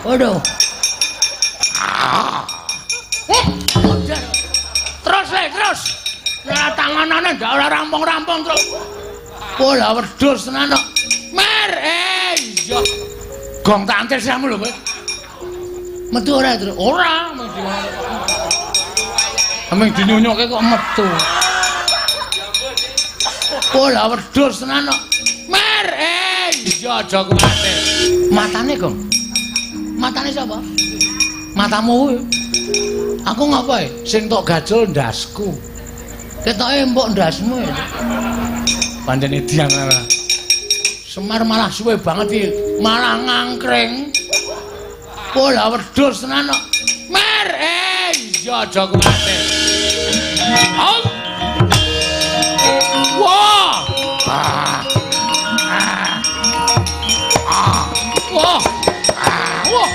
Waduh. Terus terus. Lah tanganane ndak ora rampung-rampung terus. Wah, wedhus tenan kok. Mer, iya. Gong tak antir siramu lho kowe. Metu ora, Tru? Ora, mung dinyunyuke kok metu. Wah, wedhus tenan kok. Mer, iya aja kuwatir. Matane, Gong. Matane sapa? Matamu kuwi. Aku ngapa e? Sing tok gajul ndasku. Ketoke empuk ndasmu ya. Pancen edian ora. Semar malah suwe banget iki, malah ngangkring. Wah, wedhus tenan kok. Mer, iya aja kuwatir. Wah. Ah. Ah. Wah. Wah.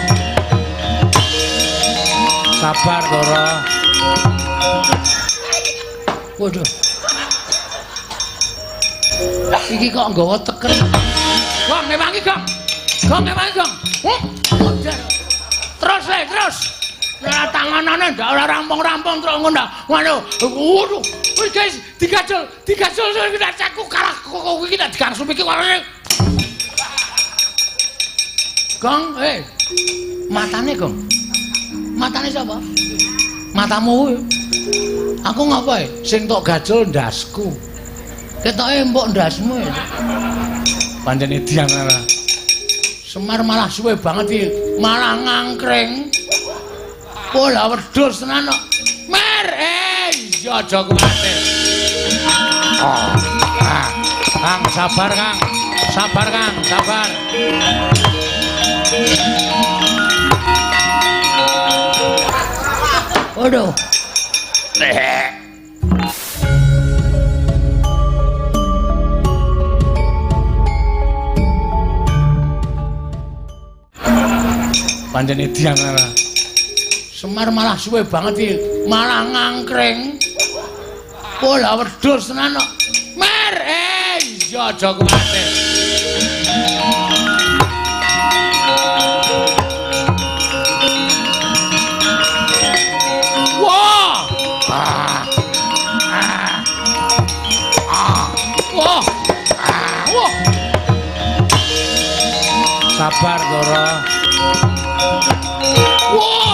Sabar, Doro. Waduh. Iki kok nggawa teken. Gong ngewangi, Gong. Gong ngewangi, Gong. Terus terus. Lah tanganane ndak ora rampung-rampung terus ngono. Ngono. Waduh. Wis guys, digajul, digajul iki aku kalah kok iki tak digangsum iki. Gong, Matane, Gong. Matane sapa? Matamu kuwi. Aku ngapa e? Sing tok gajul ndasku. Ketoke empuk ndasmu ya. Pancen edian ora. Semar malah suwe banget iki, malah ngangkring. Wah, wedhus tenan kok. Mer, iya aja kuwatir. Kang, sabar, Kang. Sabar, Kang, sabar. Waduh. Pancen edian ora. Semar malah suwe banget iki, malah ngangkring. Wah, wedhus tenan kok. Mer, iya aja kuwatir. Wah. Wah. Wah. Sabar, Doro. Wah.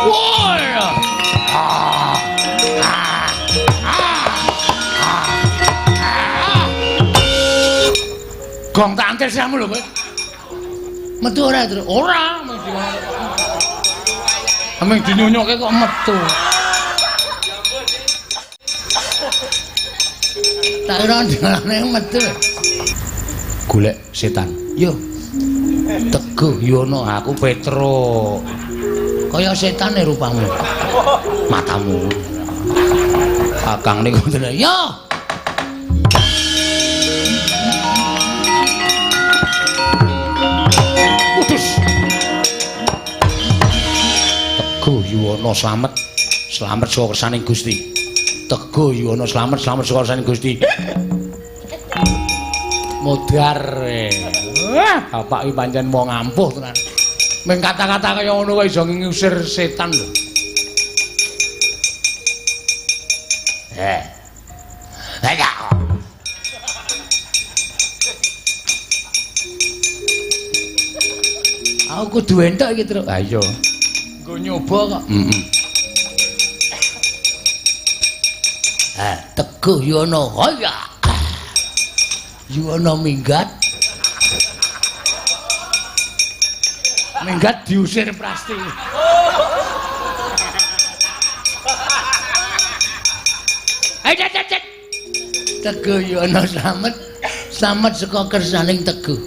Wah. Gong tak antir siramu lho kowe. Metu ora, Tru? Ora, mung dinyunyuke kok metu. Tak kira dalane metu. Golek setan. Yo. Teguh Yono aku Petro. Kaya setane rupamu. Matamu. Akang niku ngoten. Yo. Putus. Teguh Yuwono slamet. Slamet saka kersaning Gusti. Teguh Yuwono slamet, slamet saka kersaning Gusti. Modar. Bapak iki pancen wong ampuh tenan. Ming kata-kata kaya ngono kok iso ngusir setan lho. Ya. Aku kudu entuk iki, Truk. Ha iya. Nggo nyoba kok. Heeh. Teguh Yono. Hoya. Yuwono minggat. Minggat diusir Prasti. Cet. Teguh Yono slamet, slamet saka kersaning Teguh.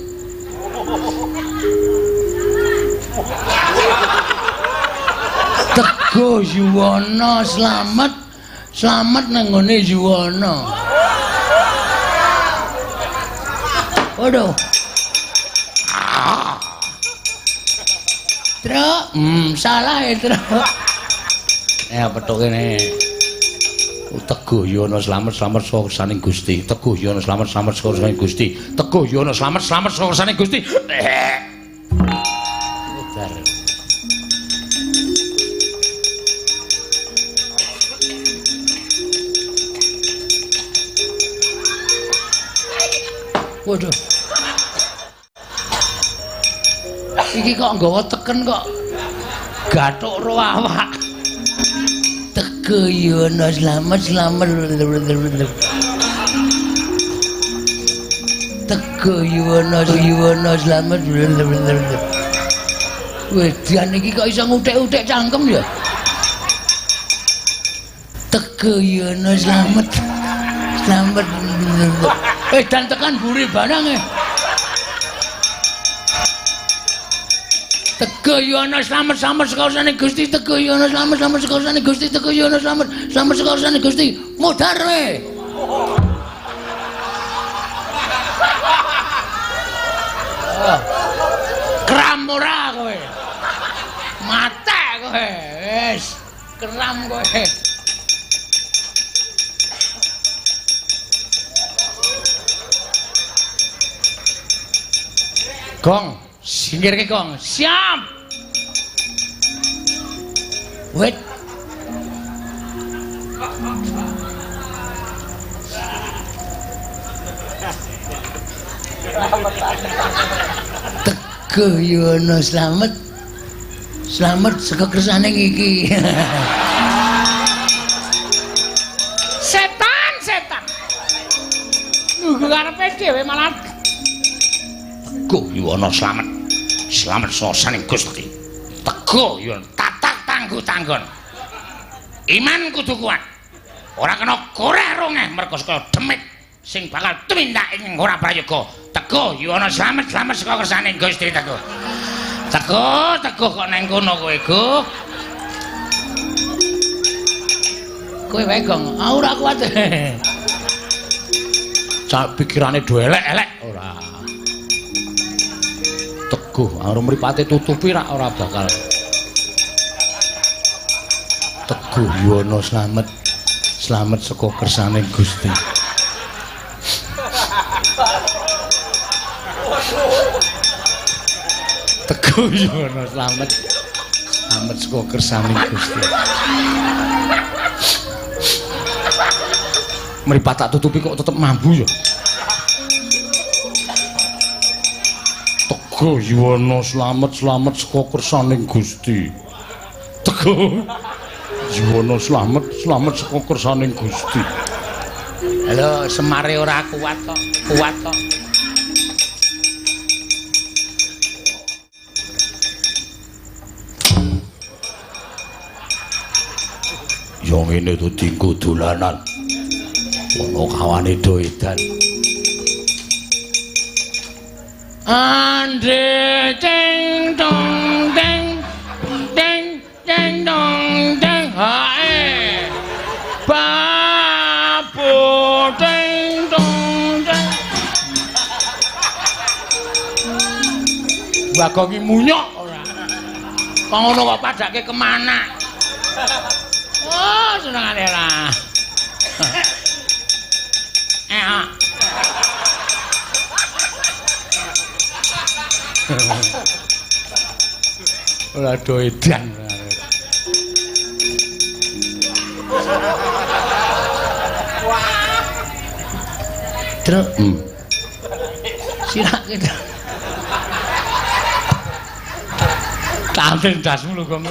Teguh Yuwono slamet, slamet nang nggone Yuwono. Waduh. Truk, salah ya, Truk. Petuk kene. Teguh Yono slamet, slamet saka kersaning Gusti. Teguh Yono slamet, slamet saka kersaning Gusti. Teguh Yono slamet, slamet saka kersaning Gusti. Modar. Waduh. Iki kok nggawa teken kok gathuk ro awak. Teguh Yono slamet slamet. Teguh Yono Yono slamet. Wedan iki kok iso nguthek-uthek cangkem ya. Teguh Yono slamet. Slamet. Dan tekan buri barang eh. Teguh Yono slamet slamet sekausane Gusti. Teguh Yono slamet slamet sekausane Gusti. Teguh Yono slamet slamet sekausane Gusti. Modar we. Oh. Kram ora kowe. Mate kowe. Wis, kram kowe. Gong, singkirke gong. Siap. Wait. Teguh Yono slamet. Slamet saka kersane iki. Setan, setan. Nunggu karepe dhewe malah Teguh Yono slamet. Slamet sasaning Gusti. Teguh Yono tatak tangguh tanggon. Iman kudu kuat. Ora kena koreh rongeh merga saka demit sing bakal tumindak ing ora prayoga. Teguh Yono slamet slamet saka kersane Gusti Teguh. Teguh, teguh kok nang kono kowe, Guh. Kowe wae, Gong. Aku ora kuat. Cak pikirane do elek-elek ora. Teguh, arep mripate tutupi rak ora bakal. Teguh Yono slamet. Slamet saka kersane Gusti. Teguh Yono slamet. Slamet saka kersane Gusti. Mripat tak tutupi kok tetep mambu ya. Teguh Yono slamet slamet saka kersane Gusti. Teguh Yono slamet slamet saka kersane Gusti. Halo, semare ora kuat kok, kuat kok. Ya ngene to dinggo dolanan. Ono kawane do edan. Andre ding dong ding ding ding dong ding hae. Babu ding dong ding. Bagong iki munyuk ora. Kok ngono kok padake kemana? Oh, senengane ora. Ora do edan. Truk. Sirake. Tampil ndasmu lho, Gong.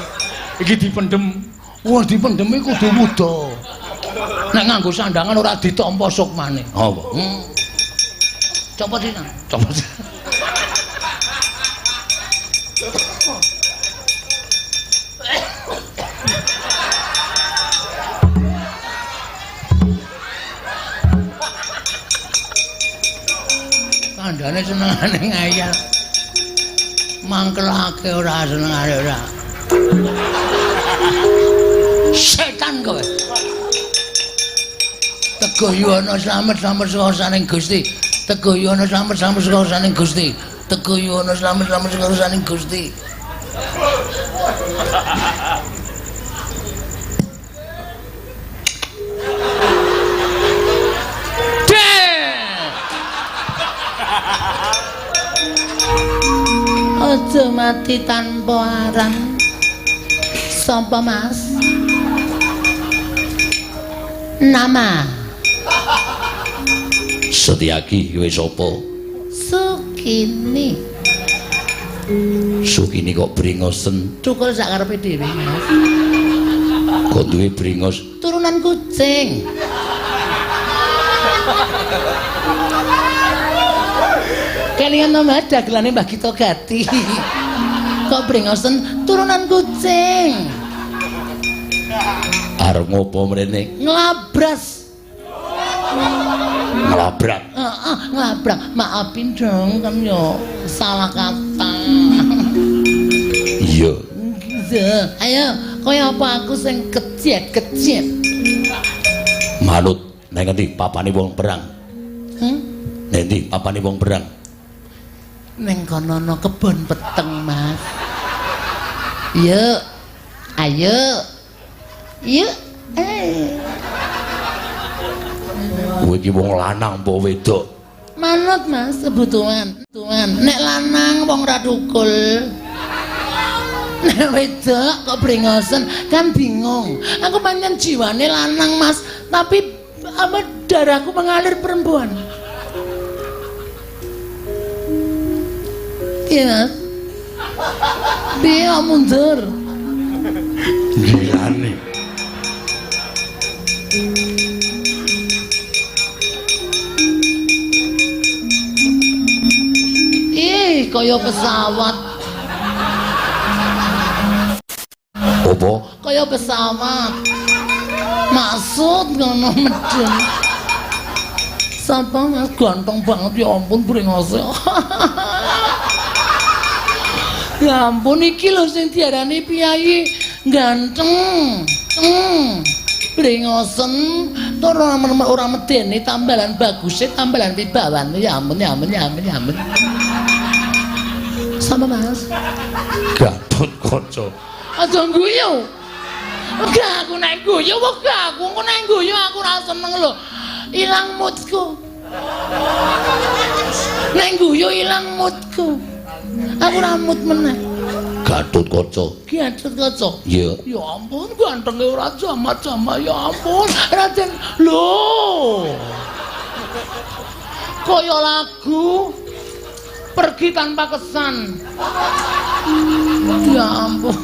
Iki dipendhem. Wah, dipendhem iki kudu wuda. Nek nganggo sandangan ora ditampa sukmane. Apa? Copot iki. Copot. Kandhane senengane ngayal. Mangkelake ora senengane ora. Setan kowe. Teguh Yono slamet slamet saka Gusti. Teguh Yono slamet slamet saka Gusti. Teguh Yono slamet slamet saka Gusti. Aja mati tanpa aran. Sapa, Mas? Nama. Setyaki kowe sapa? Sukini. Sukini kok bringosen? Cukul sak karepe dhewe, Mas. Kok duwe bringos? Turunan kucing. Kelingan to, Mas, dagelane Mbah Gito Gati. Kok bringosen turunan kucing. Arep ngopo mrene? Nglabras. Nglabrak. Heeh, nglabrak. Maafin dong kan yo salah kata. Iya. Ayo, kaya apa aku sing kejet-kejet. Manut nang ngendi papane wong perang? Nang endi papane wong perang? Neng kono ana kebon peteng, Mas. Yuk. Ayo. Yuk. Kowe iki wong lanang apa wedok? Manut, Mas, kebutuhan. Tuhan, nek lanang wong ra tukul. Nek wedok kok brengosen kan bingung. Aku pancen jiwane lanang, Mas, tapi apa darahku mengalir perempuan. Iya, Mas. Piye mundur? Gilane. Ih, kaya pesawat. Apa? Kaya pesawat. Maksud ngono medun. Sapa, Mas, ganteng banget ya ampun brengose. Ya ampun iki lho sing diarani piyayi ganteng. Brengosen tur ora medeni tambalan baguse tambalan wibawane ya ampun ya ampun ya ampun ya ampun. Sama, Mas. Gatot Kaca. Aja guyu. Enggak aku nek guyu wegah aku engko nek guyu aku ora seneng lho. Ilang moodku. Nek guyu ilang moodku. Aku ora mood meneh. Gatot Kaca. Gatot Kaca. Iya. Ya ampun gantenge ora jamat-jamat ya ampun. Raden lho. Kaya lagu pergi tanpa kesan. Ya ampun.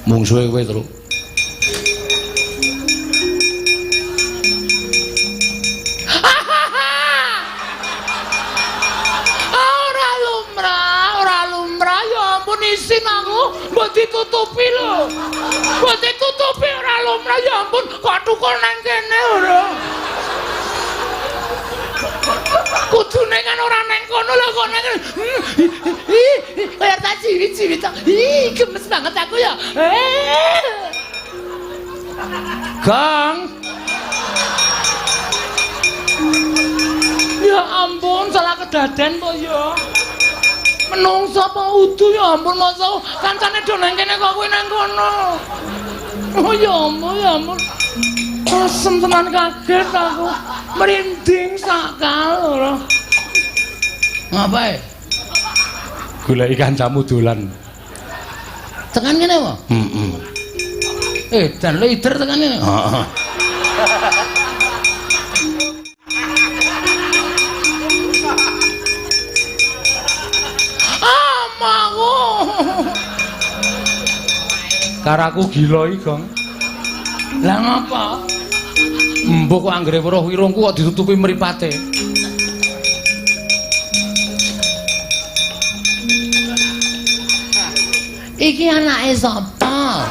Mungsuhe kowe, Truk. Ora lumrah, ya ampun isin aku, mbok ditutupi lho. Mbok ditutupi ora lumrah, ya ampun, kok tukul nang kene ora. Kudune kan ora nang kono lho kok nang. Ih, kaya tak ciwi-ciwi tok. Ih, gemes banget aku ya. Kang. Ya ampun, salah kedaden po ya. Menungso apa udu ya ampun masa kancane do nang kene kok kowe nang kono. Oh ya ampun, ya ampun. Asem tenan kaget aku. Merinding sakal ora. Ngapae? Goleki kancamu dolan. Tekan kene apa? Heeh. Dan leader tekan kene. Heeh. Amaku. Karaku gila iki, Gong. Lah ngapa? Mbok kok anggere weruh irungku kok ditutupi mripate. Iki anake sapa?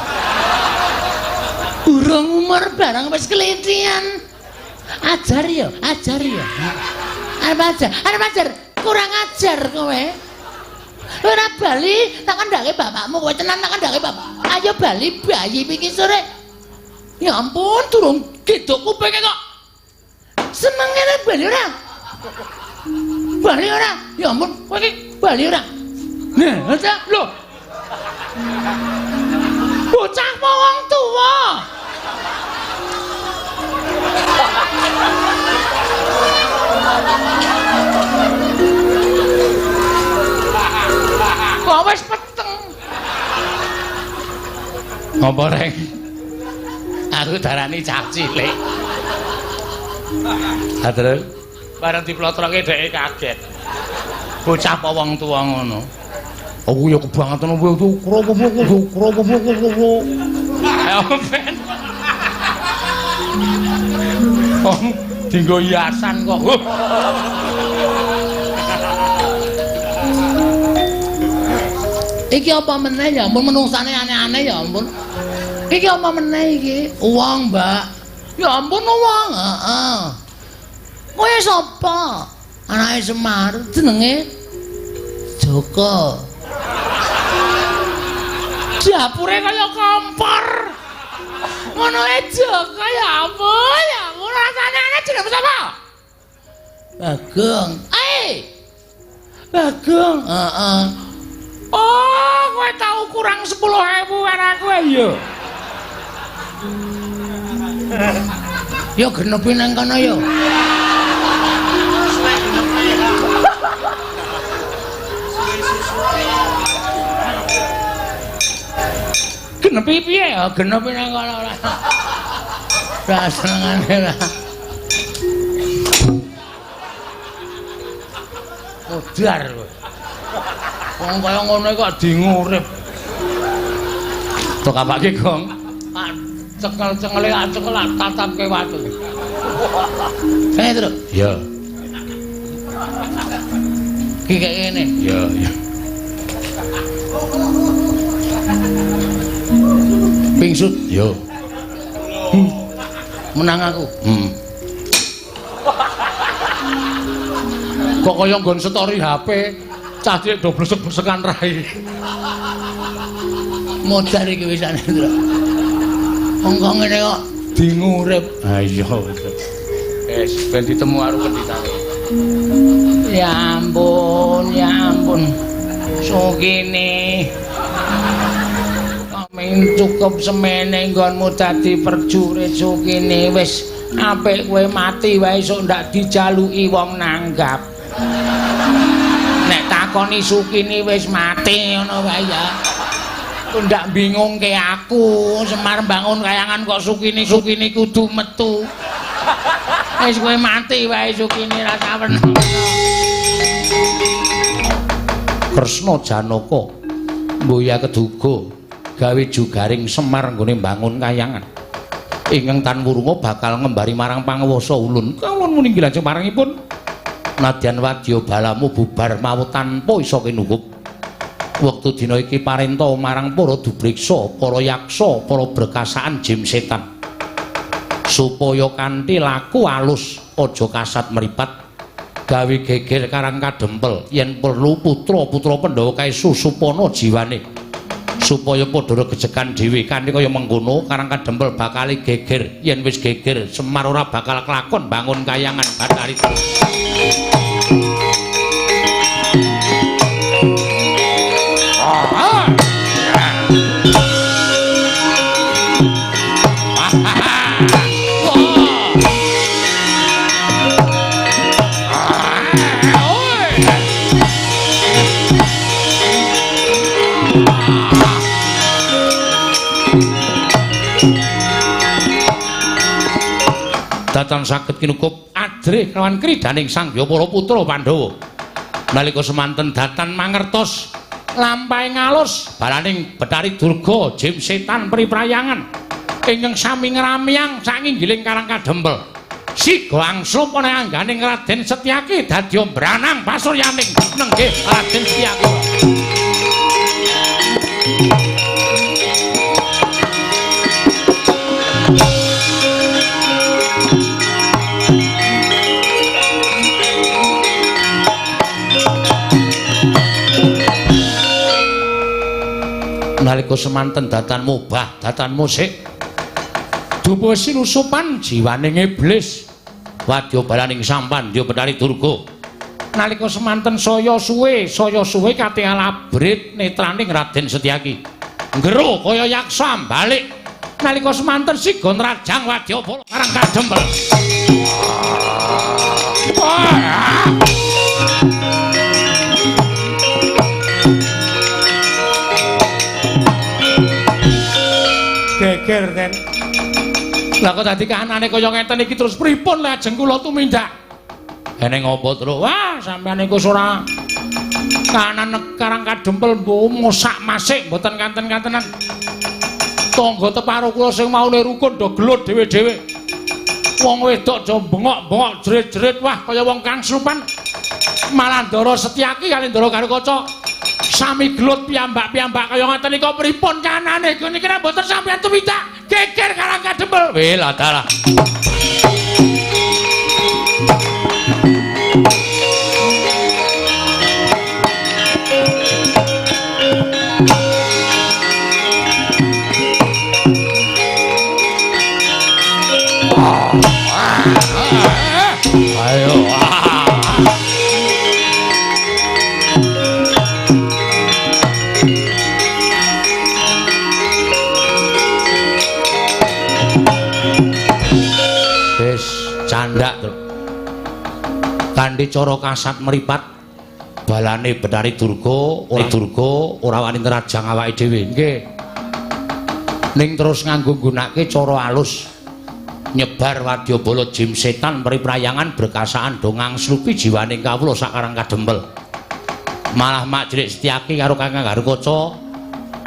Urung umur barang wis kelintian. Ajar ya, ajar ya. Arep ajar, arep ajar, kurang ajar kowe. Ora bali tak kandhake bapakmu kowe tenan tak kandhake bapak. Ayo bali bayi iki sore. Ya ampun, durung gedhok kupinge kok. Senengene bali ora? Bali ora? Ya ampun, kowe iki bali ora? Nah, aja lho. Bocah apa wong tuwa? Apa reng? Aku darani cah cilik. Ha terus bareng diplotroke dheke kaget. Bocah apa wong tuwa ngono. Aku ya kebangetan kowe kropo. Ayo ben. Wong dinggo hiasan kok. Iki apa meneh ya ampun menungsane aneh-aneh ya ampun. Iki apa meneh iki? Uang, Mbak. Ya ampun uang. Heeh. Kowe sapa? Anake Semar jenenge Joko. Dapure kaya kompor. Ngono e Joko ya ampun, ya ampun rasane aneh jenenge sapa? Bagong. Eh. Bagong. Heeh. Oh, kowe tau kurang 10.000 karo aku ya. Ya genepi nang kono ya. Genepi piye ya? Genepi nang kono ora. Ora senengane ora. Modar kowe. Wong kaya ngono kok dingurip. Tok apake, Gong? Cekel-cekele cekel tatapke watu. Kene, Truk. Iya. Ki kaya ngene. Iya, iya. Pingsut. Yo. Menang aku. Kok kaya nggon story HP, cah cilik do blesek-blesekan rai. Modar iki wisane, Truk. Wong kok ngene kok dingurip. Ha iya. Wis ben ditemu karo pendhitane. Ya ampun, ya ampun. Sukini. Kami cukup semene nggonmu dadi perjurit Sukini wis apik kowe mati wae sok ndak dijaluki wong nanggap. Nek takoni Sukini wis mati ngono wae ya. Ndak bingungke aku, Semar bangun kayangan kok Sukini Sukini kudu metu. Wis kowe mati wae Sukini rasa weneng. Kresna Janaka mboya keduga gawe jugaring Semar nggone mbangun kayangan. Ingkang tan wurunga bakal ngembari marang panguwasa ulun. Kawula muni lajeng marangipun nadyan wadya balamu bubar mawut tanpa isa kinukup. Wektu dina iki parenta marang para dubriksa, para yaksa, para berkasaan jim setan. Supaya kanthi laku alus, aja kasat mripat, gawe geger karang kadempel yen perlu putra-putra Pandhawa kae susupana jiwane. Supaya padha regejekan dhewe kanthi kaya mengkono karang kadempel bakal geger. Yen wis geger, Semar ora bakal kelakon bangun kayangan Bathari. Datan saged kinukup adrih kelawan kridaning Sang Hyang para putra Pandhawa. Nalika semanten datan mangertos lampahe ngalus balaning Bathari Durga jim setan priprayangan ingkang sami ngramyang sanginggiling karang kadempel. Siga angslup ana angganing Raden Setyaki dadi mbranang pasuryaning nenggih Raden Setyaki. Nalika semanten datan mubah, datan musik dupa sinusupan jiwaning iblis wadya balaning sampan dya Bathari Durga. Nalika semanten saya suwe katingal abrit netraning Raden Setyaki nggero kaya yaksa balik. Nalika semanten siga nrajang wadya bala karang kadempel. mbiyen. Lah kok dadi kahanane kaya ngeten iki terus pripun lajeng kula tumindak? Eneng apa, Truk? Wah, sampeyan niku ora kahanan Karang Kadempel mosak masik mboten kanten-kantenan. Tangga teparo kula sing maune rukun do gelut dhewe-dhewe. Wong wedok do bengok-bengok jerit-jerit wah kaya wong kang slupan. Malah Ndara Setyaki kali Ndara Garukaca sami gelut piyambak-piyambak kaya ngaten nika pripun kanane niki nek mboten sampeyan tumindak geger Karang Kadempel. Weh lah dalah. Ayo. Wis candak to. Kanthi cara kasat meripat balane Betari Durga, ora wani nrajang awake dhewe. Nggih. Ning terus nganggo nggunakake cara alus. Nyebar wadyabala jim setan priprayangan berkasaan do ngangslupi jiwaning kawula sak Karang Kadempel. Malah Mak Cilik Setyaki karo Kakang Garukaca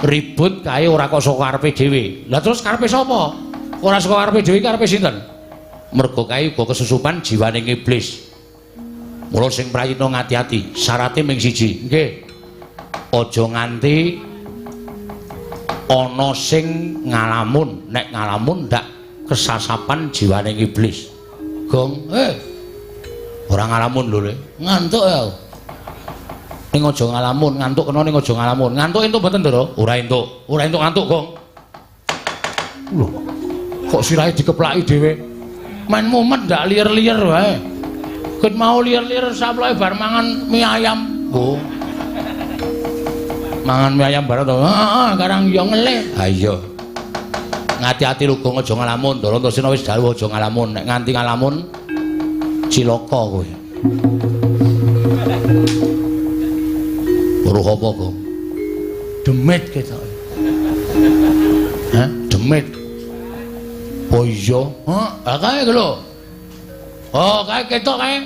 ribut kae ora kok saka karepe dhewe. Lah terus karepe sapa? Ora saka karepe dhewe karepe sinten? Mergo kae uga kesusupan jiwaning iblis. Mula sing prayitna ngati-ati, syarate ming siji. Nggih. Aja nganti ana sing ngalamun, nek ngalamun ndak kesasapan jiwaning iblis. Gong, ora ngalamun lho, Le. Ngantuk ya. Ning aja ngalamun, ngantuk kena ning aja ngalamun. Ngantuk entuk mboten, Ndara? Ora entuk. Ora entuk ngantuk, Gong. Lho, kok sirahe dikeplaki dhewe? Main mumet ndak liyer-liyer wae. Ket mau liyer-liyer saploke bar mangan mie ayam. Oh. Mangan mie ayam bareng to. Heeh, karang yo ngelih. Ha iya. Ngati-ati lho Gong, aja ngalamun. Ndara Antasena wis dawuh aja ngalamun. Nek nganti ngalamun cilaka kowe. Weruh apa, Gong? Demit ketoke. Hah? Demit. Oh iya. Hah, kae lho. Oh, kae ketok kae.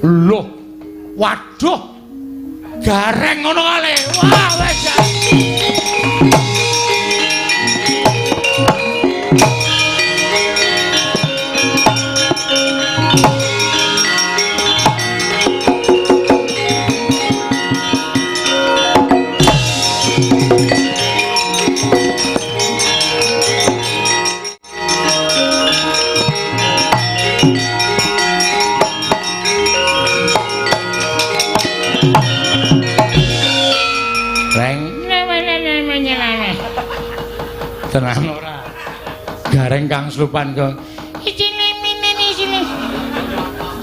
Loh. Waduh. Gareng ngono kale. Wah, wis. Tenang ora. Gareng kang slupan kok. Isine minene isine.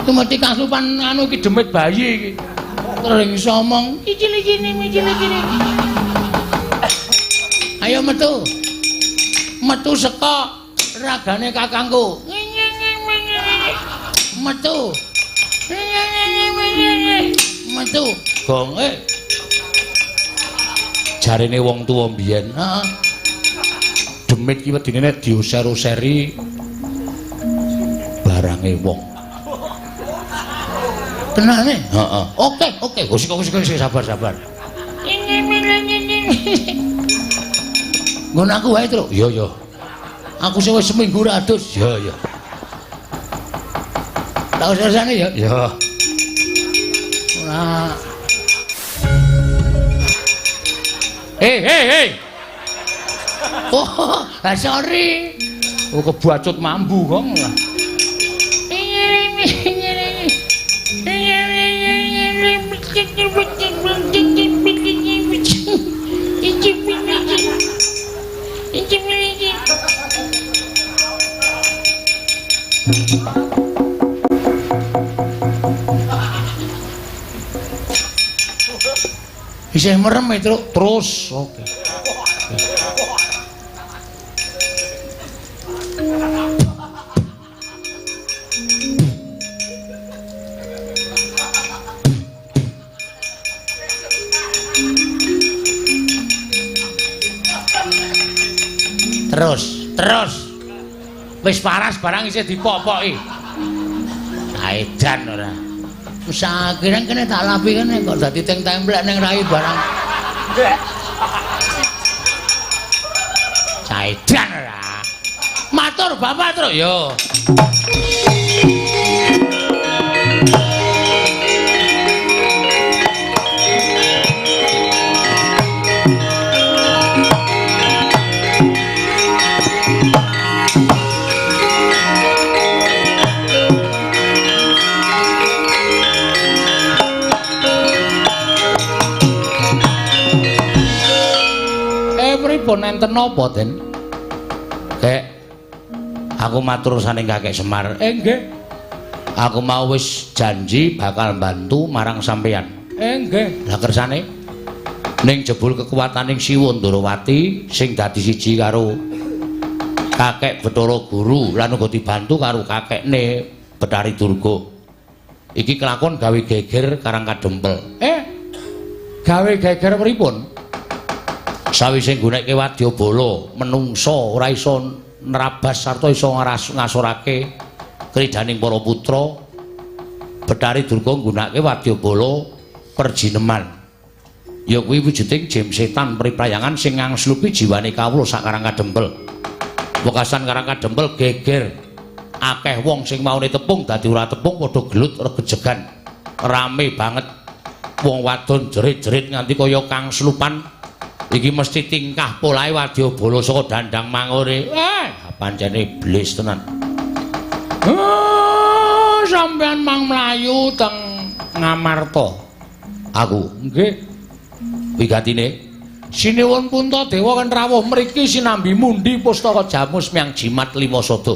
Tumeti kang slupan anu iki demit bayi iki. Terus iso omong icine icine icine icine. Ayo metu. Metu saka ragane kakangku. Metu. Metu. Gong Jarene wong tuwa mbiyen. Heeh. Demit ki wedine nek diuser-useri barange wong. Tenane? Heeh. Oke, oke. Wis sabar-sabar. Nggon aku wae, Truk. Iya, iya. Aku sing wis seminggu ra adus. Iya, iya. Tak usah-usahane ya. Iya. Ora. Hei, hei, hei. Oh, sorry. Oh, kebacut mambu kok. Isih merem itu terus. Oke. Terus. Terus wis paras barang isih dipopoki. Saedan ora. Sakireng kene tak lapi kene kok dadi teng templek ning rai barang. Saedan ora. Matur Bapak terus yo. Pripun enten napa, Den? Kek, aku matur saning Kakek Semar. Nggih. Aku mau wis janji bakal bantu marang sampeyan. Nggih. Lah kersane ning jebul kekuataning Siwa Ndorowati sing dadi siji karo Kakek Bathara Guru lan uga dibantu karo kakekne Bathari Durga. Iki kelakon gawe geger Karang Kadempel. Gawe geger pripun? Sawise nggunakake wadyabala menungsa ora iso nerabas sarta iso ngasorake kridaning para putra, Bathari Durga nggunakake wadyabala perjineman. Ya kuwi wujuding jim setan priprayangan sing ngangslupi jiwane kawula sak Karang Kadempel. Wekasan Karang Kadempel geger, akeh wong sing maune tepung dadi ora tepung padha gelut regejegan. Rame banget. Wong wadon jerit-jerit nganti kaya kangslupan. Iki mesti tingkah polahe wadyabala saka dandang mangure. Pancene iblis tenan. Sampeyan mang mlayu teng Ngamarta. Aku nggih. Wigatine Sinuwun Puntadewa kan rawuh mriki sinambi mundi pustaka jamus miang jimat lima sada.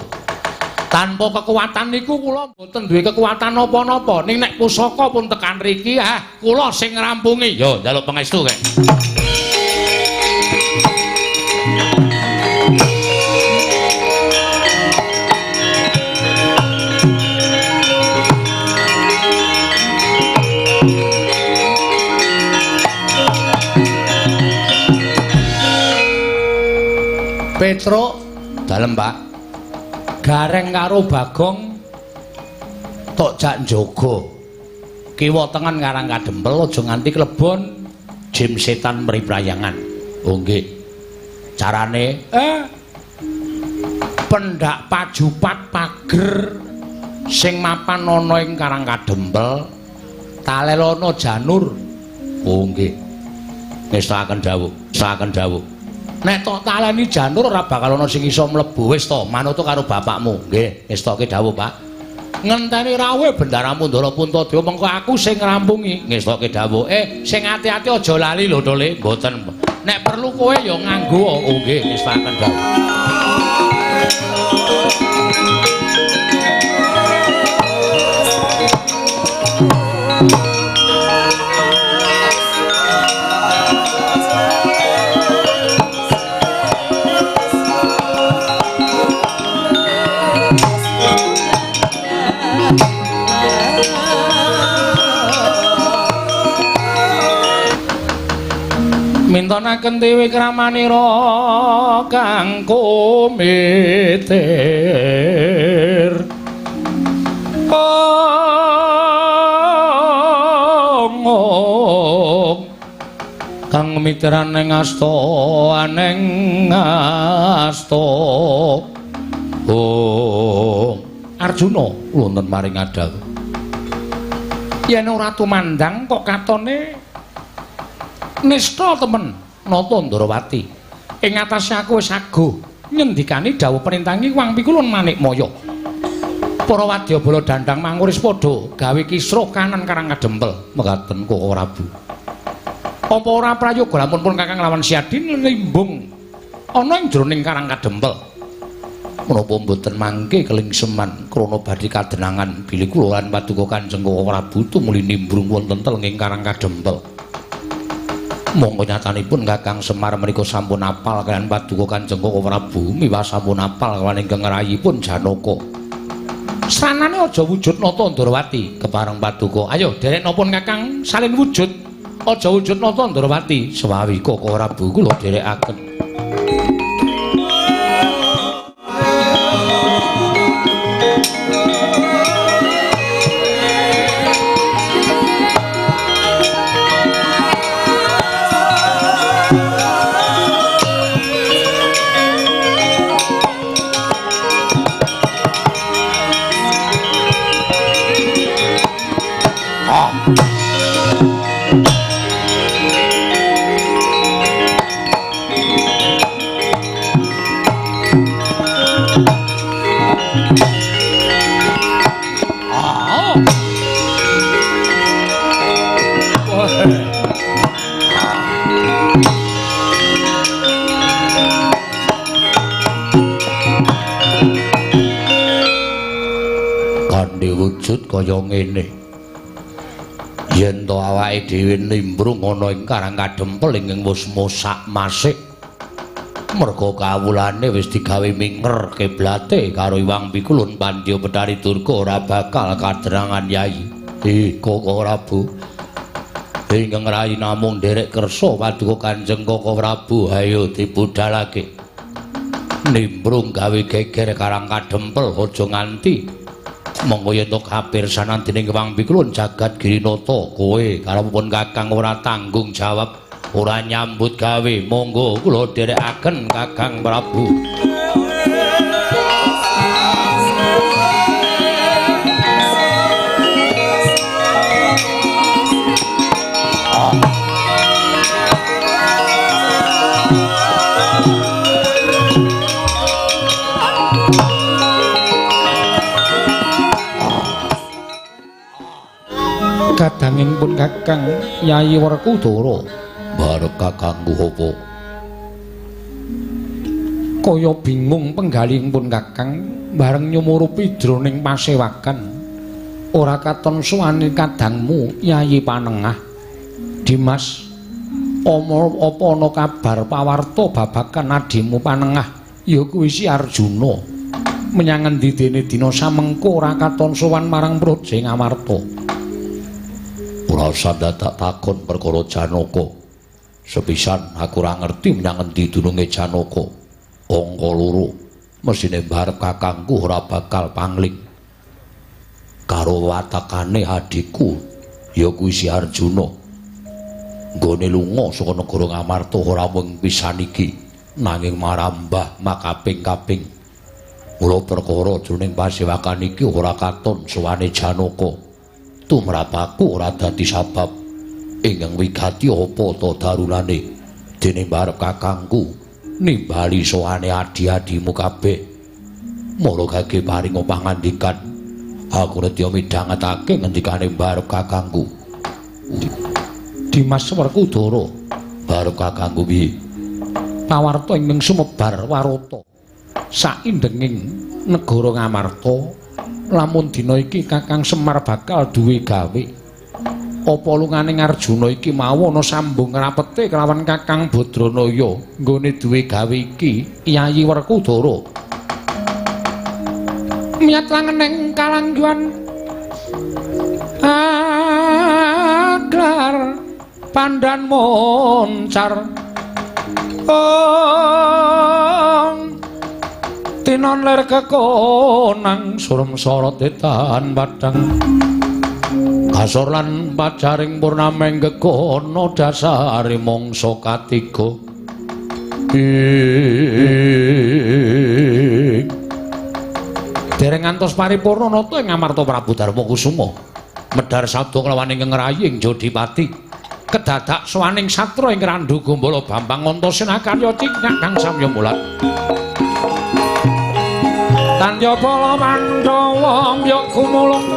Tanpa kekuatan niku kula mboten duwe kekuatan napa-napa. Ning nek pusaka pun tekan riki, kula sing ngrampungi. Yo njaluk pangestu kek. Petruk dalem Pak. Gareng karo Bagong tok jak njaga. Kiwa tengen Karang Kadempel aja nganti klebon jim setan mriprayangan. Oh nggih. Carane pendak pajupat pager sing mapan ana ing Karang Kadempel talelono janur. Oh nggih. Ngestakaken dawuh, ngestakaken dawuh. Nek tok taleni janur ora bakal ana sing iso mlebu. Wis to, manut karo bapakmu. Nggih, ngestoke dawuh, Pak. Ngenteni rawuhe Bendaramu Ndara Puntadewa mengko aku sing ngrampungi. Ngestoke dawuh. Sing ati-ati aja lali lho, Tole. Mboten. Nek perlu kowe ya nganggo. Oh nggih, ngestakaken dawuh. Mintonaken dewi kramanira kang kumitir. Ong kang miteran ing asta aneng asta. Ong Arjuna wonten maring adhaw. Yen ora tumandang kok katone nista temen Nata Ndorowati. Ing atase aku wis aguh ngendikani dawuh perintangi Wang Pikulun Manikmaya. Para wadyabala dandang manguris padha gawe kisruh kanan Karang Kadempel. Mekaten Koko Prabu. Apa ora prayoga lamun pun Kakang lawan Siadi nglimbung ana ing jroning Karang Kadempel. Menapa mboten mangke kelingseman krana badhe kadenangan bilih kula lan paduka Kanjeng Koko Prabu tumuli nimbrung wonten telenging Karang Kadempel. Monggo nyatanipun Kakang Semar menika sampun apal kaliyan paduka Kanjeng Koko Prabu miwah sampun apal kaliyan ingkang rayipun Janaka. Sanane aja wujud Nata Ndorowati kepareng paduka. Ayo derek napa Kakang salin wujud. Aja wujud Nata Ndorowati. Sewawi Koko Prabu kula derekaken. Ah. Kandhe wujud kaya ngene. Yen to awake dhewe nimbrung ana ing Karang Kadempel ingkang wis mosak masik. Merga kawulane wis digawe minger kiblate karo Iwang Pikulun Pandya Betari Durga ora bakal kadrangan Yayi. Koko Prabu. Ingkang rayi namung nderek kersa paduka Kanjeng Koko Prabu, ayo dibudalake. Nimbrung gawe geger Karang Kadempel aja nganti monggo yen to kapirsanan dening Iwang Pikulun jagat Girinata kowe karo pun Kakang ora tanggung jawab. Ora nyambut gawe, monggo kula dherekaken Kakang Prabu. Kadanging pun Kakang Yayi Werkudara barep kakangku apa? Kaya bingung penggalihipun pun Kakang bareng nyumurupi jroning pasewakan. Ora katon suwane kadangmu Yayi Panengah. Dimas, apa ana kabar pawarta babagan adimu Panengah ya kuwi si Arjuna. Menyang endi dene dina samengko ora katon sowan marang Praja Ngamarta. Ora usah dadak takon perkara Janaka. Sepisan aku ora ngerti menyang endi dununge Janaka. Angka loro mesine barep kakangku ora bakal pangling. Karo watakane adhiku ya kuwi si Arjuna. Nggone lunga saka negara Ngamarta ora mung pisan iki, nanging marambah makaping-kaping. Mula perkara jroning pasewakan iki ora katon sowane Janaka. Tumrap aku ora dadi sabab. Ingkang wigati apa ta darunane dene barep kakangku nimbali sowane adi-adimu kabeh. Mula gage paring pangandikan aku nedya midhangetake ngendikane barep kakangku. Dimas Werkudara barep kakangku piye? Pawarta ingkang sumebar warata saindenging negara Ngamarta lamun dina iki Kakang Semar bakal duwe gawe. Apa lungane Arjuna iki mau ana sambung rapete kelawan Kakang Badranaya nggone duwe gawe iki Yayi Werkudara. Miyat langeneng kalangguan aglar pandan moncar ong tinon ler kekonang surem sorot etan padang kasor lan pajaring purnameng gegono dasare mangsa katiga. Dereng ngantos paripurna nata ing Ngamarta Prabu Darma Kusuma medhar sabda kelawan ingkang raying Jodipati kedadak sowaning satra ing Randhu Gombala Bambang Antasena karya ciknyak kang samya mulat. Tandya bala Pandhawa mbyok gumulung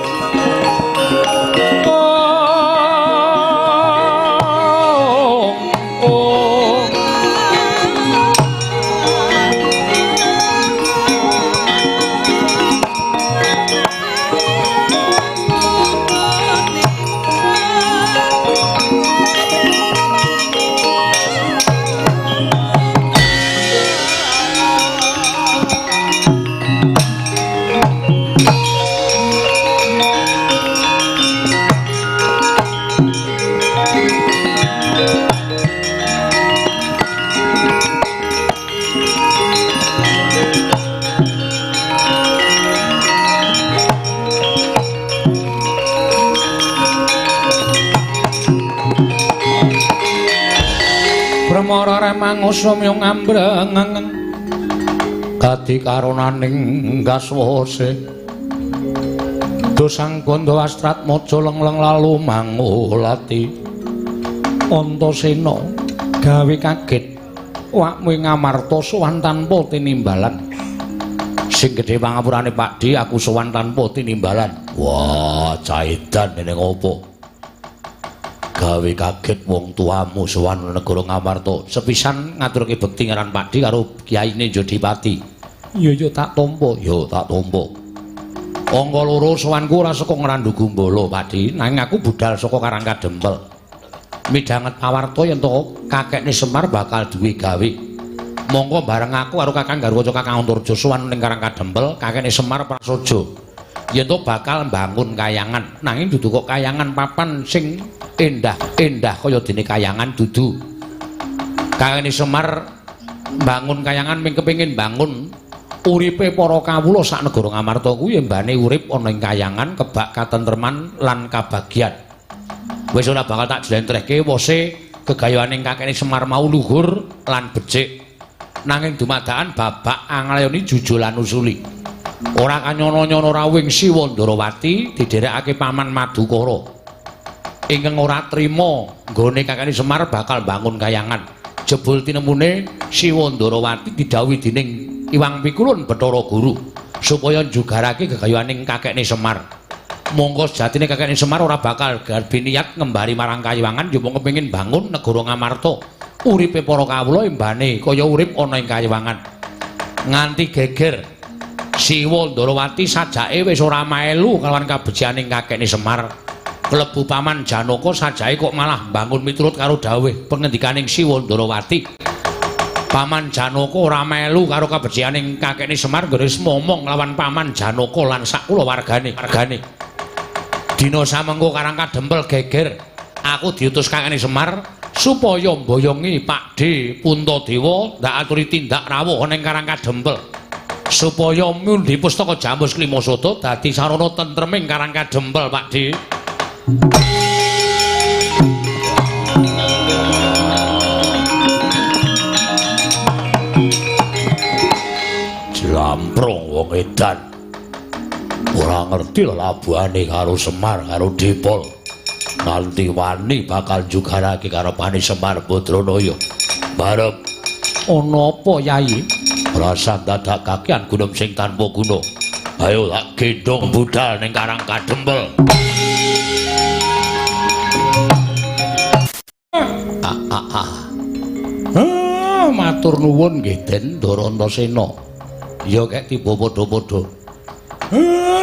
Brahmara remangusum yung ambreng kadi karonaning gaswase dosang gondo astrat mojo lengleng lalu mangulati Antasena gawe kaget wakmu ing Ngamarta sowan tanpa tinimbalan. Sing gedhe pangapurane Pakdhe, aku sowan tanpa tinimbalan. Wah, caidan dene ngopo? Gawe kaget wong tuamu sowan negara Ngamarta. Sepisan ngaturke bekti ngaran Pakdhe karo kiyaine Jodipati. Iya ya tak tampa, ya tak tampa. Angka loro sowanku ora saka Ngrandu Gumbala, Pakdhe, nanging aku budal saka Karang Kadempel. Midhanget pawarta yen to kakekne Semar bakal duwe gawe. Monggo bareng aku karo Kakang Garwaca Kakang Antarja sowan ning Karang Kadempel, kakekne Semar prasaja. Yen to bakal mbangun kayangan, nanging dudu kok kayangan papan sing endah, endah kaya dene kayangan dudu. Kakekne Semar mbangun kayangan ming kepengin bangun uripe para kawula sak negara Ngamarta kuwi embane urip ana ing kayangan kebak katentreman lan kabagyan. Wis ora bakal tak jlentrehke wose gegayuhaning kakekne Semar mau luhur lan becik. Nanging dumadakan babak anglayoni jujul lan usuli. Ora kanyono-nyono rawuhing Siwa Ndarawati didherekake Paman Madukara. Ingkang ora trima nggone kakekne Semar bakal bangun kayangan. Jebul tinemune Siwa Ndarawati didhawuhi dening Iwang Pikulun Bathara Guru supaya njugarake gegayuhaning kakekne Semar. Monggo sejatine kakekne Semar ora bakal garbi niat ngembari marang kayiwangan yo mung kepengin bangun negara Ngamarta. Uripe para kawula embane kaya urip ana ing kayiwangan. Nganti geger Siwa Ndarawati sajake wis ora melu kalawan kabecikaning kakekne Semar. Klebu Paman Janaka sajake kok malah bangun miturut karo dawuh pengendikaning Siwa Ndarawati. Paman Janaka ora melu karo kabecikaning kakekne Semar nggone momong lawan Paman Janaka lan sak kulawargane. Wargane. Dina samengko Karang Kadempel geger, aku diutus kakekne Semar supaya mboyongi Pakdhe Puntadewa ndak aturi tindak rawuh ning Karang Kadempel. Supaya mundi pustaka Jamus Klimasada dadi sarana tentreming Karang Kadempel, Pakdhe. Jlamprong wong edan. Ora ngerti lelabuhane karo Semar karo Dipol. Nganti wani bakal njugarake karepane Semar Badranaya. Barep ana apa, Yai? Rasa dadak kakean gunung sing tanpa guna. Ayo tak gendhong budal ning Karang Kadempel. Matur nuwun nggih Den Ndarantasena. Ya kek tiba padha-padha.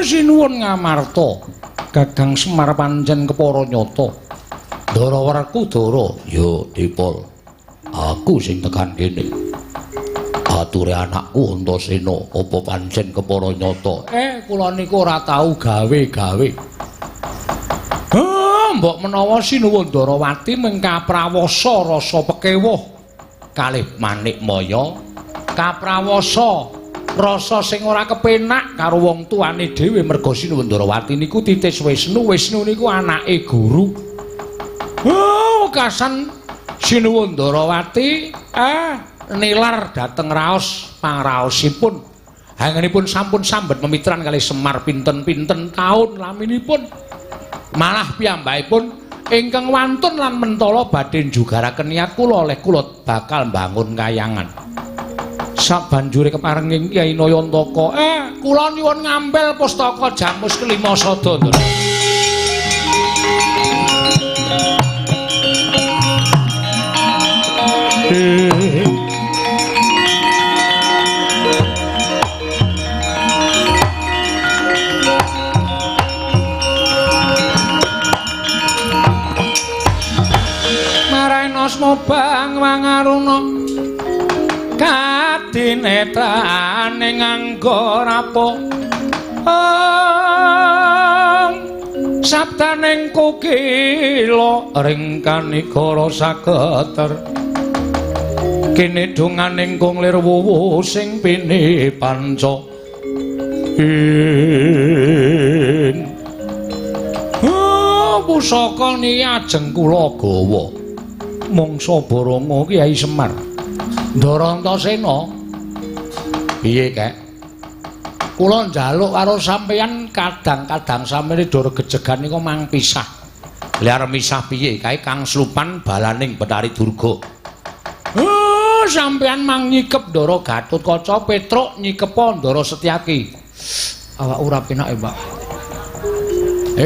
Sinuwun Ngamarta. Gagang Semar pancen kepara nyata. Ndara Werkudara, ya Dipol. Aku sing tekan kene. Ature anakku Antasena apa pancen kepara nyata? Kula niku ora tau gawe-gawe. Mbok menawa Sinuwun Ndarawati mung kaprawasa rasa pekewuh kalih Manik Maya, kaprawasa rasa sing ora kepenak karo wong tuane dhewe merga Sinuwun Ndarawati niku titis Wisnu, Wisnu niku anake guru. Wekasan Sinuwun Ndarawati nilar dhateng raos pangraosipun. Hangenipun sampun sambet memitran kalih Semar pinten-pinten taun laminipun. Malah piyambakipun ingkang wantun lan mentala badhe njugaraken niat kula oleh kula bakal mbangun kayangan. Sabanjure keparenging Kyai Nayantaka, kula nyuwun ngampil pustaka Jamus Klimasada. Marainosmo bang wangaruna kadinetrane nganggo rapo sabdaning kukila ring kanigara saketer kene donganing kung lir wuwu sing pini panca in pusaka niki ajeng kula gawa mangsa Baronga Kyai Semar. Ndarantasena piye kek? Kula njaluk karo sampeyan kadang-kadang sampeyan dor gejegan niku mang pisah. Lah arep misah piye? Kae Kang Slupan balaning Bathari Durga. Sampeyan mang nyikep Ndara Gatotkaca, Petruk nyikepa Ndara Setyaki. Awak ora penak ya, Pak.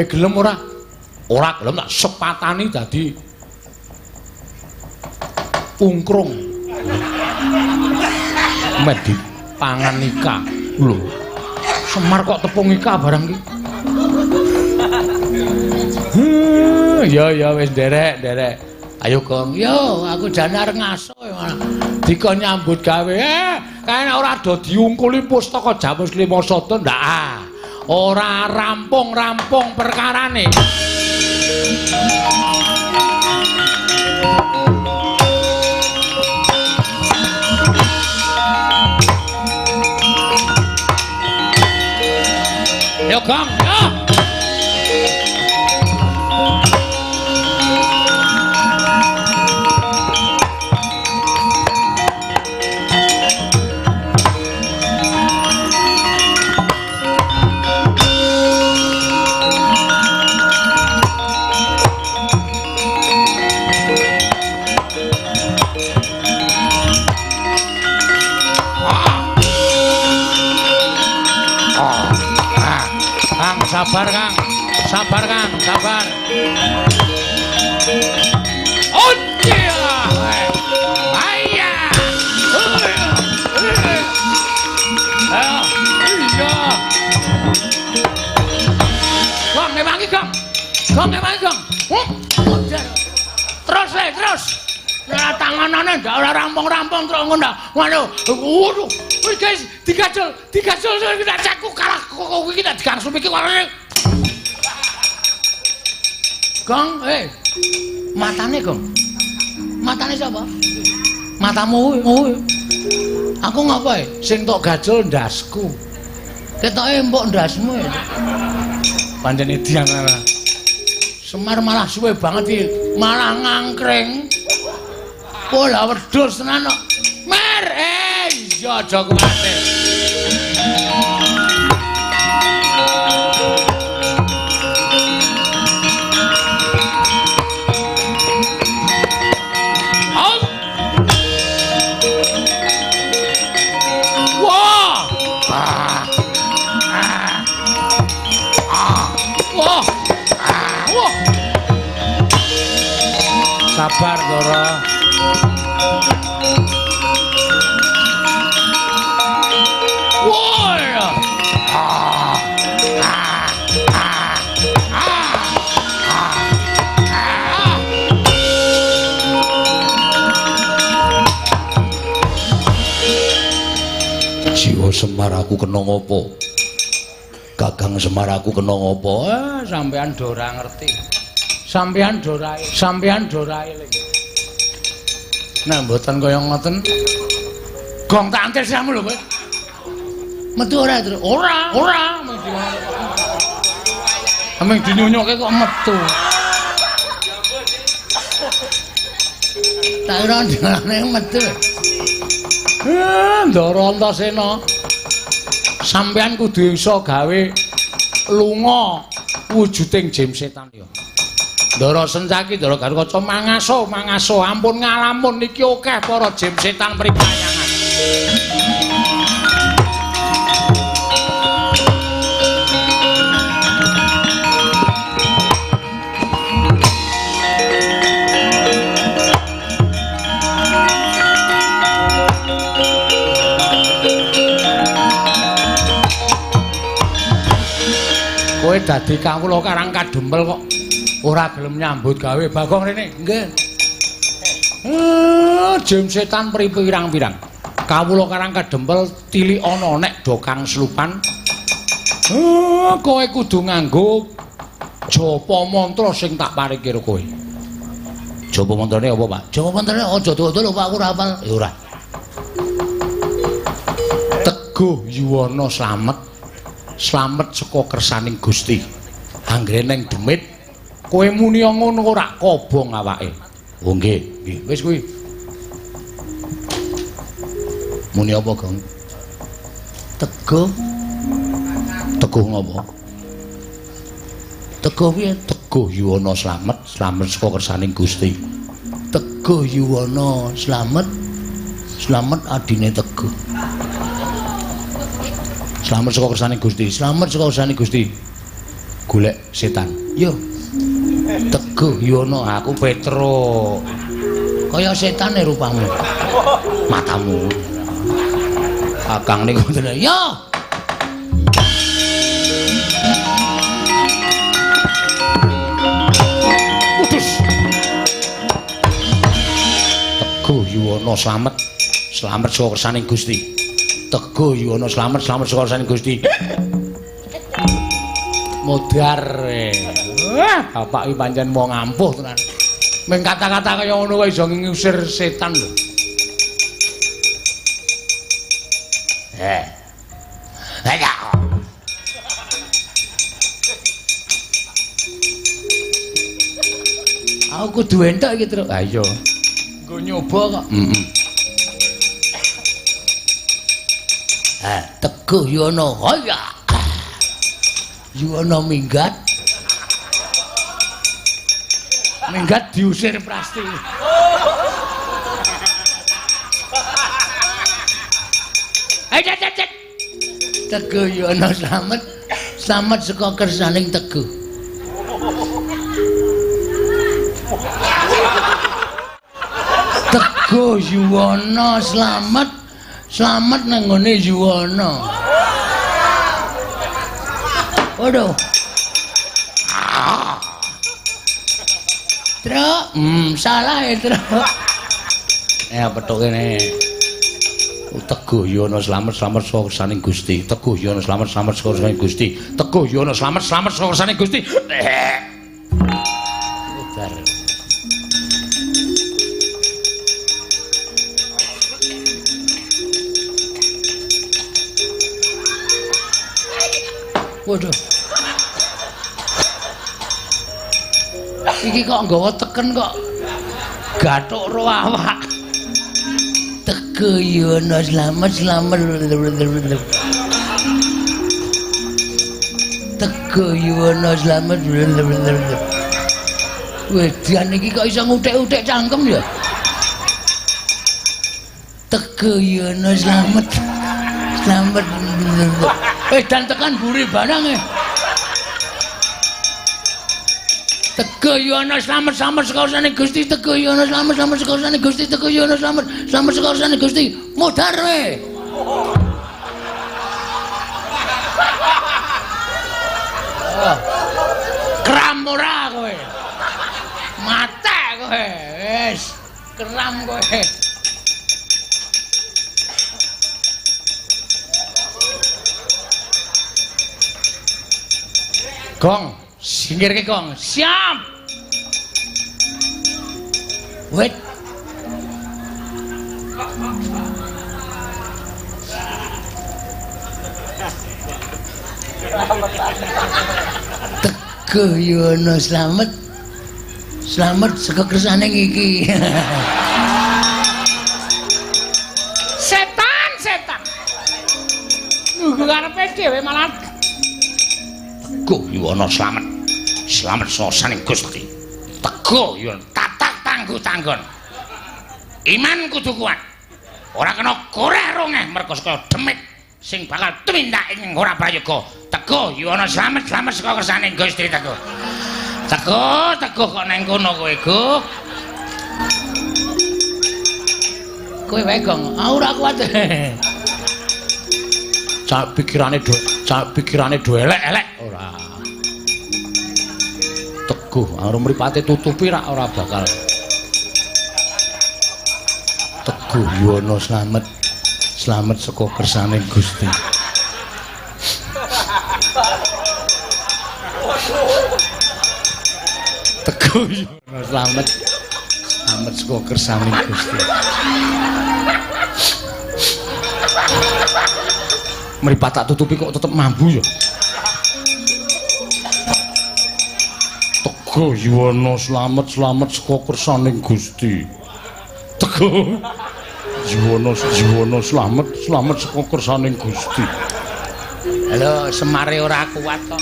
Gelem ora? Ora gelem tak sepatani dadi ungkrung. Meh dipangan ika. Lho. Semar kok tepung ika barang iki. Ya ya wis nderek, nderek. Ayo Gong, yo aku jane arep ngaso malah dikon nyambut gawe. Kae nek ora do diungkuli pustaka Jamus Lima Sada ndak ah. Ora rampung-rampung perkarane. Yo Gong, yo. Sabar Kang, sabar Kang, sabar. Oh iya, ayah, iya. Gong ngewangi Gong, Gong ngewangi Gong. Terus le, terus. Nah, tanganane ndak ora rampung-rampung terus ngono. Waduh, waduh. Wis guys, digajol, digajol tak caku kalah kok iki tak digangsum iki warane. Gong, matane Gong. Matane sapa? Matamu kuwi. Aku ngapa e? Sing tok gajol ndasku. Ketoke empuk ndasmu e. Pancen edian ora. Semar malah suwe banget iki, malah ngangkring. Pola wedhus tenan kok. Mer, iya aja kuwatir. Wah. Ah. Ah. Wah. Wah. Sabar, Ndara. Jiwa Semar aku kena ngopo? Kakang Semar aku kena ngopo? Sampean do ora ngerti. Sampean do ora, sampean do ora eling. Nek mboten kaya ngoten, gong tak antil siramu lho kowe. Metu ora, Tru? Ora, ora. Ameng dinyunyoke kok metu. Tak kira ndalane metu. Ndara Antasena. Sampeyan kudu iso gawe lunga wujuding jim setan ya. Ndara Sencaki, Ndara Garukaca mangaso, mangaso, ampun ngalamun iki akeh para jim setan pripayangan. Kowe dadi kawula karang kadempel kok ora gelem nyambut gawe. Bagong rene. Nggih. Jim setan pirang-pirang. Kawula karang kadempel tilik ana nek do kang slupan. Kowe kudu nganggo japa mantra sing tak paring karo kowe. Japa mantrane apa, Pak? Japa mantrane aja dawa-dawa lho, Pak, aku ora hafal. Ya ora. Teguh yuwana slamet. Slamet saka kersaning Gusti. Anggere neng demit kowe muni ngono ora kobong awake. Oh nggih, nggih. Wis kuwi. Muni apa, Gong? Teguh. Teguh ngopo? Teguh piye? Teguh yuwana slamet, slamet saka kersaning Gusti. Teguh yuwana slamet, Slamet adine Teguh. Slamet saka kersane Gusti. Slamet saka kersane Gusti. Golek setan. Yo. Teguh Yono, aku Petro. Kaya setane rupamu. Matamu. Akang niku ngoten. Yo. Putus. Teguh Yuwono slamet. Slamet saka kersane Gusti. Teguh Yuwono slamet, slamet saka kersane Gusti. Modar. Wah, bapak iki pancen wong ampuh tenan. Ming kata-kata kaya ngono kok iso ngusir setan lho. Eh. Aku kudu entuk iki, Truk. Ha iya. Nggo nyoba kok. Heeh. Eh, Teguh Yono. Hoya. Yuwono minggat. Minggat diusir Prasti. Eh, cet, cet, cet. Teguh Yono slamet. Slamet saka kersaning Teguh. Teguh Yuwono slamet. Slamet nang nggone Yuwono. Waduh. Truk, salah ya, Truk. Petuk kene. Teguh Yono slamet, slamet saka kersaning Gusti. Teguh Yono slamet, slamet saka kersaning Gusti. Teguh Yono slamet, slamet saka kersaning Gusti. Ubar. Waduh. Iki kok nggawa teken kok gathuk ro awak. Teguh Yono slamet, slamet. Teguh Yono slamet. Wedan iki kok iso nguthik-uthik cangkem ya. Teguh Yono slamet. Slamet. Dan tekan buri barang eh. Teguh Yono slamet, slamet saka kersane Gusti. Teguh Yono slamet, slamet saka kersane Gusti. Teguh Yono slamet, slamet saka kersane Gusti. Modar we. Kram ora kowe. Mate kowe. Wis, kram kowe. Gong, singkirke gong. Siap. Wait. Teguh Yono slamet. Slamet saka kersane iki. Setan, setan. Nunggu karepe dhewe malah. Teguh Yuwono slamet. Slamet saka kersane Gusti. Teguh Yuwono tatak tangguh tanggon. Iman kudu kuat. Ora kena koreh rongeh merga saka demit sing bakal tumindak ing ora prayoga. Teguh Yuwono slamet, slamet saka kersane Gusti. Teguh. Teguh, Teguh kok nang kono kowe, Guh. Kowe wae, Gong. Aku ora kuat. Cak pikirane do, cak pikirane do elek-elek ora. Teguh, arep mripate tutupi rak ora bakal. Teguh Yono slamet. Slamet saka kersane Gusti. Teguh Yono slamet. Slamet saka kersane Gusti. Mripat tak tutupi kok tetep mambu ya. Teguh Yuwono slamet, slamet saka kersaning Gusti. Teguh Yuwono, Yuwono slamet, slamet saka kersaning Gusti. Halo, Semare ora kuat kok.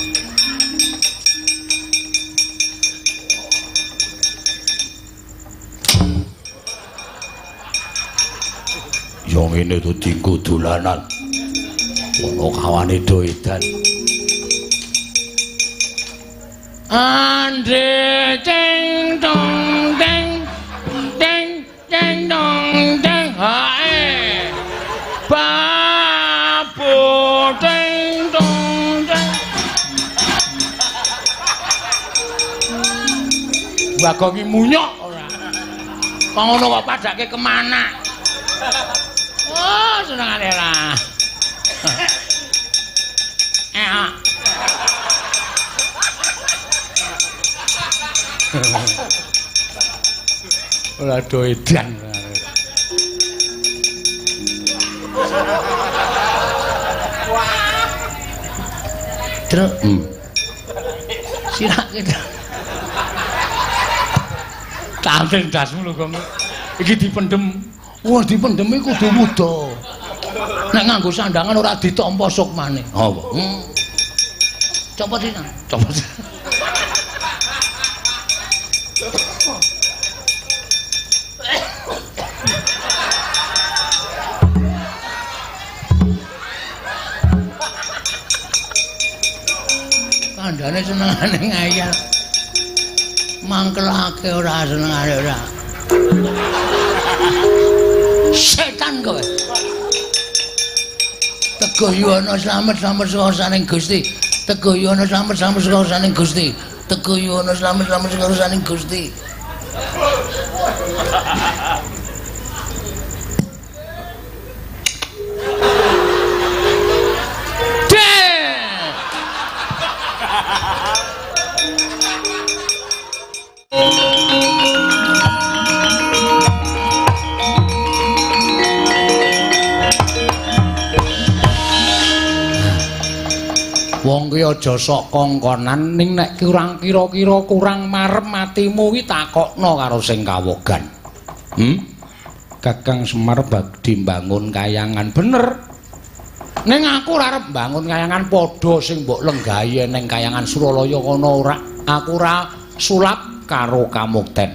Donya ngene dadi nggo dolanan. Ana kawane do edan. Andre ceng dong deng deng deng dong deng hae. Babu deng dong deng. Bagong iki munyuk ora. Kok ngono kok padake kemana? Oh, senengane ora. Ora do edan. Truk. Sirake. Tanten dasmu lho, Gong. Iki dipendhem. Wah, dipendhem iki kudu wuda. Nek nganggo sandangan ora ditampa sukmane. Apa? Copot iki. Copot. Kandhane senengane ngayal. Mangkelake ora senengane ora. Setan kowe. Teguh Yuwana slamet slamet saka Gusti. Teguh Yuwana slamet slamet saka Gusti. Teguh Yuwana slamet slamet saka Gusti. Wong ki aja sok kongkonan ning nek kurang kira-kira kurang marem atimu ki takokno karo sing kawogan. Kakang Semar badhe mbangun kayangan bener. Ning aku ora arep mbangun kayangan padha sing mbok lenggahi ning kayangan Suralaya kono ora. Aku ora sulap karo kamukten.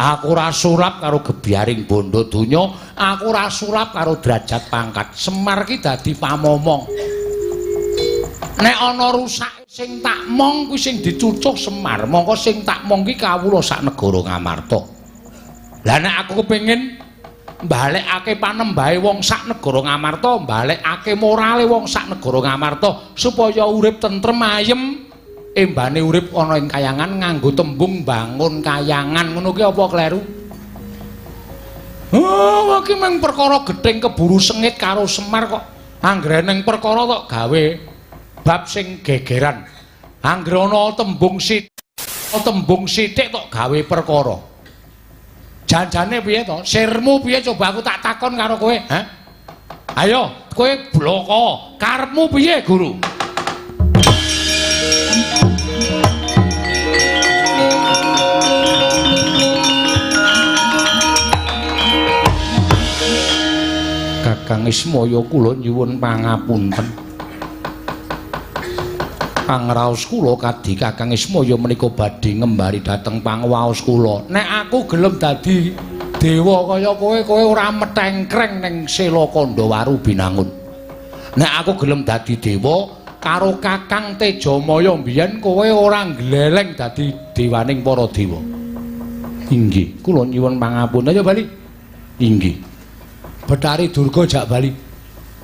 Aku ora sulap karo gebyaring bondo donya, aku ora sulap karo derajat pangkat. Semar ki dadi pamomong. Nek ana rusak sing tak mong kuwi sing dicucuh Semar, mongko sing tak mong ki kawula sak negara Ngamarta. Lah nek aku kepengin mbalekake panembahe wong sak negara Ngamarta, mbalekake morale wong sak negara Ngamarta supaya urip tentrem ayem, embane urip ana ing kayangan nganggo tembung bangun kayangan ngono ki apa kleru? Oh, iki mung perkara gething keburu sengit karo Semar kok. Anggere ning perkara tok gawe bab sing gegeran. Anggere ana tembung sithik, tembung sithik tok gawe perkara. Janjane piye to? Sirmu piye coba aku tak takon karo kowe, ha? Ayo, kowe bloko. Karepmu piye, Guru? Kakang Ismaya kula nyuwun pangapunten. Pangraos kula kadhi Kakang Ismaya menika badhe ngembari dhateng pangwaos kula. Nek aku gelem dadi dewa kaya kowe, kowe ora metengkreng ning Sela Kandhawaru Binangun. Nek aku gelem dadi dewa karo Kakang Tejamaya mbiyen kowe ora gleleng dadi dewaning para dewa. Inggih, kula nyuwun pangapunten. Ayo bali. Inggih. Bathari Durga jak bali.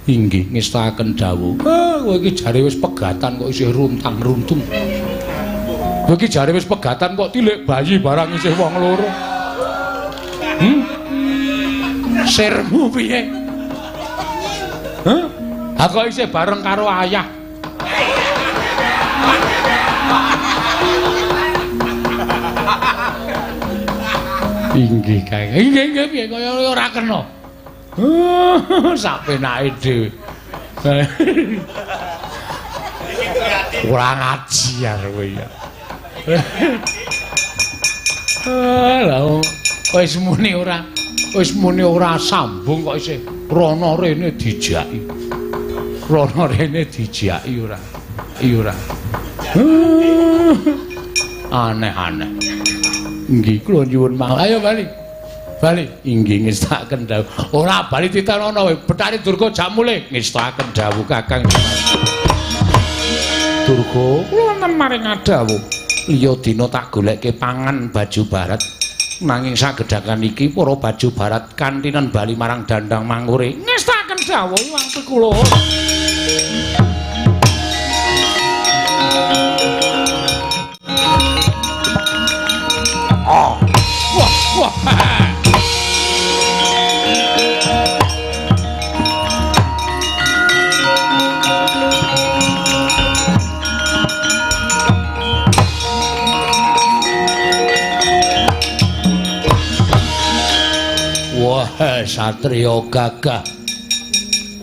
Inggih, ngestakaken dawuh. Kowe iki jare wis pegatan kok isih runtang-runtung. Kowe iki jare wis pegatan kok tilik bayi barang isih wong loro. Sirmu piye? Hah? Ha kok isih bareng karo ayah. Inggih, Kang. Inggih, inggih piye kaya ora kena. Sak penake dhewe. Kurang ajar kowe ya. Lah wis muni ora sambung kok isih rono rene dijaki. Rono rene dijaki ora. Iya ora. Aneh-aneh. Nggih kula nyuwun mawon. Ayo bali. Bali inggih ngestakaken dawuh. Ora bali titenono kowe. Bathari Durga jak mulih ngestakaken dawuh Kakang Semar. Durga kula wonten maring dawuh. Liya dina tak golekke pangan baju barat. Nanging sagedhakan iki para baju barat kantinen bali marang dandang mangure. Ngestakaken dawuh Iwang Pikula. Oh. Wah, wah. Wah, satriya gagah.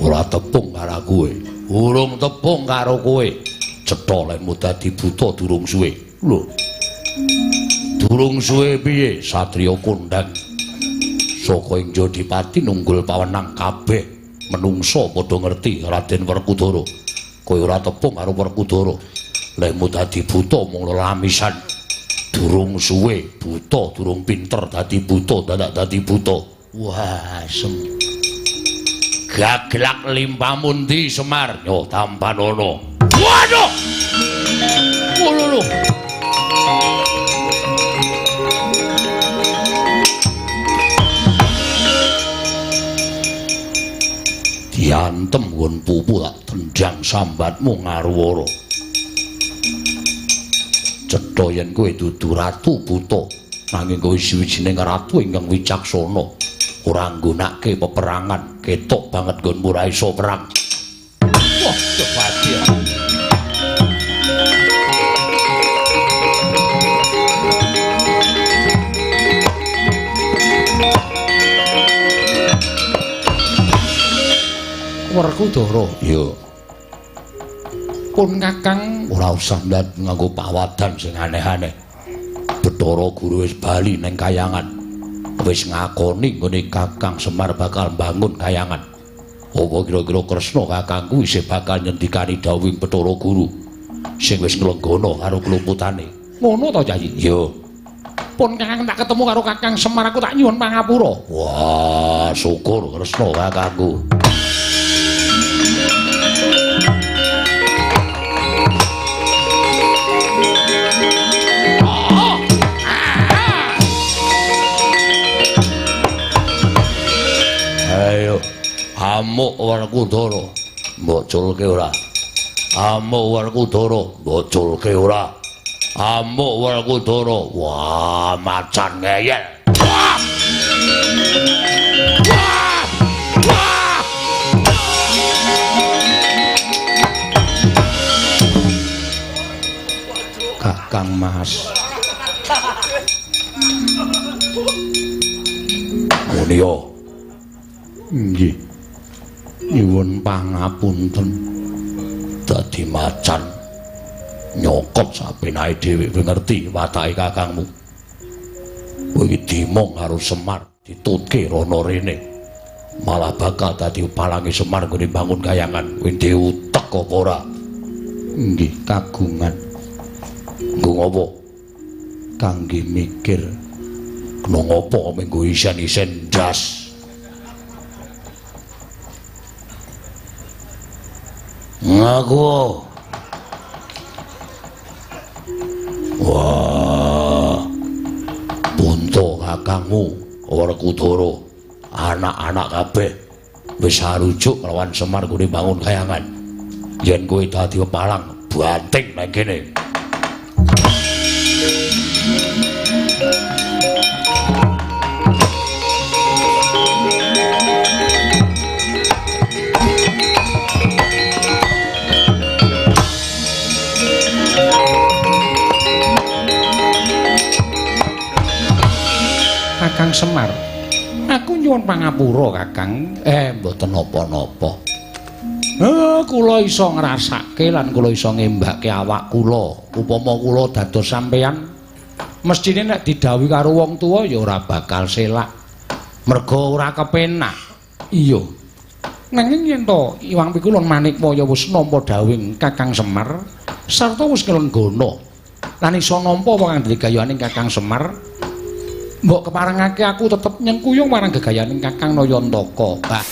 Ora tepung karo kowe. Urung tepung karo kowe. Cetha lekmu dadi buta durung suwe. Lho. Durung suwe piye satriya kondhang. Saka ing Jodipati nunggul pawenang kabeh menungsa padha ngerti Raden Werkudara. Kowe ora tepung karo Werkudara. Lekmu dadi buta mung lelamisan. Durung suwe buta, durung pinter dadi buta, dadak dadi buta. Wah, sem. Gaglak limpamu ndi Semar? Yo tampanono. Waduh. Lho. Diantem nggon pupu tak tendang sambatmu ngaruwara. Cetha yen kowe dudu ratu buta, nanging kowe siwijining ratu ingkang wicaksana. Ora nggunakake peperangan, ketok banget nggonmu ora iso perang. Wah, kebadi. Werkudara, iya. Pun Kakang ora usah ndat nganggo pawadan sing aneh-aneh. Bathara Guru wis bali ning kayangan. Wis ngakoni nggone Kakang Semar bakal mbangun kayangan. Apa kira-kira Kresna kakangku isih bakal nyendikani dawuhing Bathara Guru sing wis nglenggana karo kluputane. Ngono to, Kyai? Iya. Pun Kakang tak ketemu karo Kakang Semar aku tak nyuwun pangapura. Wah, syukur Kresna kakangku. Ayo, amuk Werkudara, mbok culke ora? Amuk Werkudara, mbok culke ora? Amuk Werkudara, wah macan ngeyel. Wah! Wah! Wah! Kakang Mas. Munio. Nggih. Nyuwun pangapunten. Dadi macan nyokot sapenake dhewe kowe ngerti watake kakangmu. Kowe iki dimong karo Semar ditutke rono rene. Malah bakal dadi palange Semar nggone bangun kayangan. Kowe diutek apa ora? Nggih, kagungan. Nggo ngopo? Kangge mikir. Kena ngopo menggo isen-isen ndas. Ngaku. Wah. Bunto kakangmu Werkudara, anak-anak kabeh wis arujuk lawan Semar nggone bangun kayangan. Yen kowe dadi pepalang, banting nang kene. Kakang Semar, aku nyuwun pangapura Kakang. Mboten napa-napa. Kula iso ngrasake lan kula iso ngembake awak kula. Upama kula dados sampeyan, mestine nek didhawuhi karo wong tuwa ya ora bakal selak. Merga ora kepenak. Iya. Nanging yen to Iwang Pikulun Manikmaya wis nampa dawuhing Kakang Semar sarta wis nglenggana lan iso nampa apa kang digayaning Kakang Semar. Mbok keparengake aku tetep nyengkuyung marang gegayaning Kakang Nayantaka. Bah.